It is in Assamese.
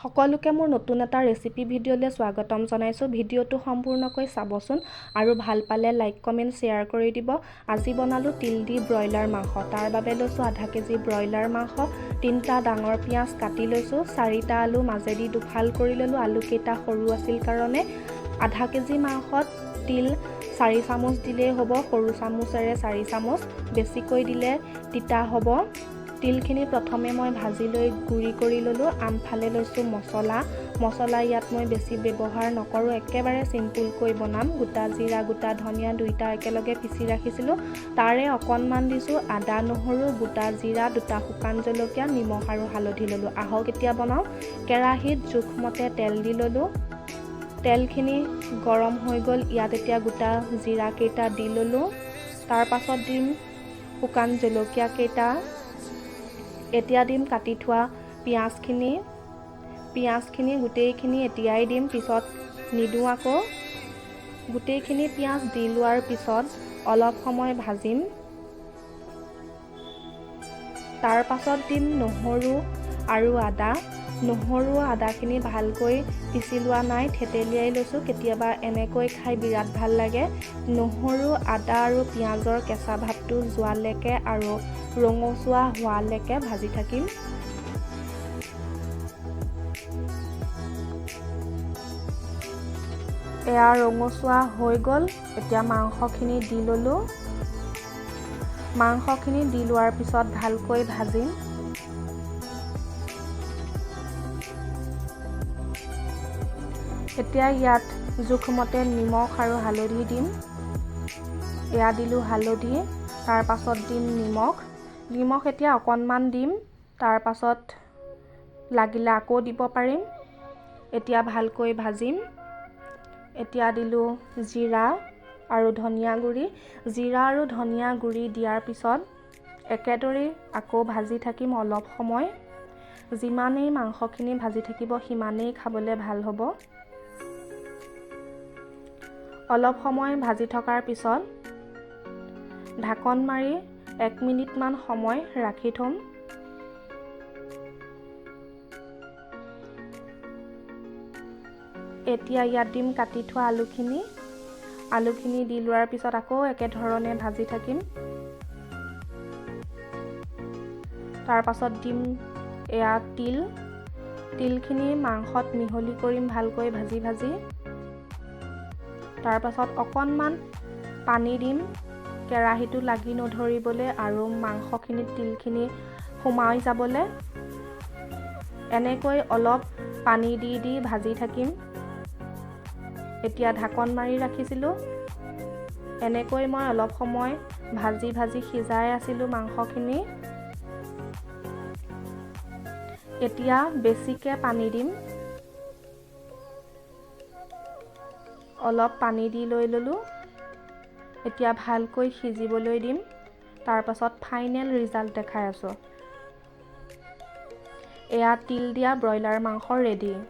সকলোকে মোৰ নতুন এটা ৰেচিপি ভিডিঅ'লৈ স্বাগতম জনাইছোঁ। ভিডিঅ'টো সম্পূৰ্ণকৈ চাবচোন আৰু ভাল পালে লাইক, কমেণ্ট, শ্বেয়াৰ কৰি দিব। আজি বনালোঁ তিল দি ব্ৰইলাৰ মাংস। তাৰ বাবে লৈছোঁ আধা কেজি ব্ৰইলাৰ মাংস, 3টা ডাঙৰ পিঁয়াজ কাটি লৈছোঁ, 4টা আলু মাজেদি দুফাল কৰি ল'লোঁ, আলুকেইটা সৰু আছিল কাৰণে। আধা কেজি মাংসত তিল 4 চামুচ দিলেই হ'ব, সৰু চামুচেৰে 4 চামুচ, বেছিকৈ দিলে তিতা হ'ব। তিলখিনি প্ৰথমে মই ভাজি লৈ গুড়ি কৰি ল'লোঁ। আনফালে লৈছোঁ মছলা। মছলা ইয়াত মই বেছি ব্যৱহাৰ নকৰোঁ, একেবাৰে চিম্পুলকৈ বনাম। গোটা জিৰা, গোটা ধনিয়া দুইটা একেলগে পিচি ৰাখিছিলোঁ, তাৰে অকণমান দিছোঁ। আদা, নহৰু, গোটা জিৰা, 2টা শুকান জলকীয়া, নিমখ আৰু হালধি ল'লোঁ। আহক এতিয়া বনাওঁ। কেৰাহীত জোখমতে তেল দি ল'লোঁ। তেলখিনি গৰম হৈ গ'ল। ইয়াত এতিয়া গোটা জিৰাকেইটা দি ল'লোঁ। তাৰপাছত দিম শুকান জলকীয়া কেইটা। এতিয়া দিম কাটি থোৱা পিঁয়াজখিনি। পিঁয়াজখিনি গোটেইখিনি এতিয়াই দিম, পিছত নিদিওঁ আকৌ। গোটেইখিনি পিঁয়াজ দি লোৱাৰ পিছত অলপ সময় ভাজিম। তাৰ পাছত দিম নহৰু আৰু আদা। নহৰু আদাখিনি ভালকৈ পিচি লোৱা নাই, থেতেলিয়াই লৈছোঁ। কেতিয়াবা এনেকৈ খাই বিৰাট ভাল লাগে। নহৰু, আদা আৰু পিঁয়াজৰ কেঁচা ভাৱটো যোৱালৈকে আৰু ৰঙচুৱা হোৱালৈকে ভাজি থাকিম। এয়া ৰঙচুৱা হৈ গ'ল। এতিয়া মাংসখিনি দি ল'লোঁ। মাংসখিনি দি লোৱাৰ পিছত ভালকৈ ভাজিম। এতিয়া ইয়াত জোখমতে নিমখ আৰু হালধি দিম। এয়া দিলোঁ হালধি, তাৰ পাছত দিম নিমখ। নিমখ এতিয়া অকণমান দিম, তাৰ পাছত লাগিলে আকৌ দিব পাৰিম। এতিয়া ভালকৈ ভাজিম। এতিয়া দিলোঁ জিৰা আৰু ধনিয়া গুড়ি। জিৰা আৰু ধনিয়া গুড়ি দিয়াৰ পিছত একেদৰেই আকৌ ভাজি থাকিম অলপ সময়। যিমানেই মাংসখিনি ভাজি থাকিব সিমানেই খাবলৈ ভাল হ'ব। অলপ সময় ভাজি থকাৰ পিছত ঢাকন মাৰি 1 মিনিটমান সময় ৰাখি থ'ম। এতিয়া ইয়াত দিম কাটি থোৱা আলুখিনি। আলুখিনি দি লোৱাৰ পিছত আকৌ একেধৰণে ভাজি থাকিম। তাৰ পাছত দিম এয়া তিল। তিলখিনি মাংসত মিহলি কৰিম ভালকৈ ভাজি ভাজি। তাৰ পাছত অকণমান পানী দিম, কেৰাহীটো লাগি নধৰিবলৈ আৰু মাংসখিনিত তিলখিনি সোমাই যাবলৈ। এনেকৈ অলপ পানী দি দি ভাজি থাকিম। এতিয়া ঢাকন মাৰি ৰাখিছিলোঁ। এনেকৈ মই অলপ সময় ভাজি ভাজি সিজাই আছিলোঁ মাংসখিনি। এতিয়া বেছিকৈ পানী দিম। অলপ পানী দি লৈ ল'লোঁ। এতিয়া ভালকৈ সিজিবলৈ দিম। তাৰ পাছত ফাইনেল ৰিজাল্ট দেখাই আছোঁ। এয়া তিল দিয়া ব্ৰইলাৰ মাংস ৰেডি।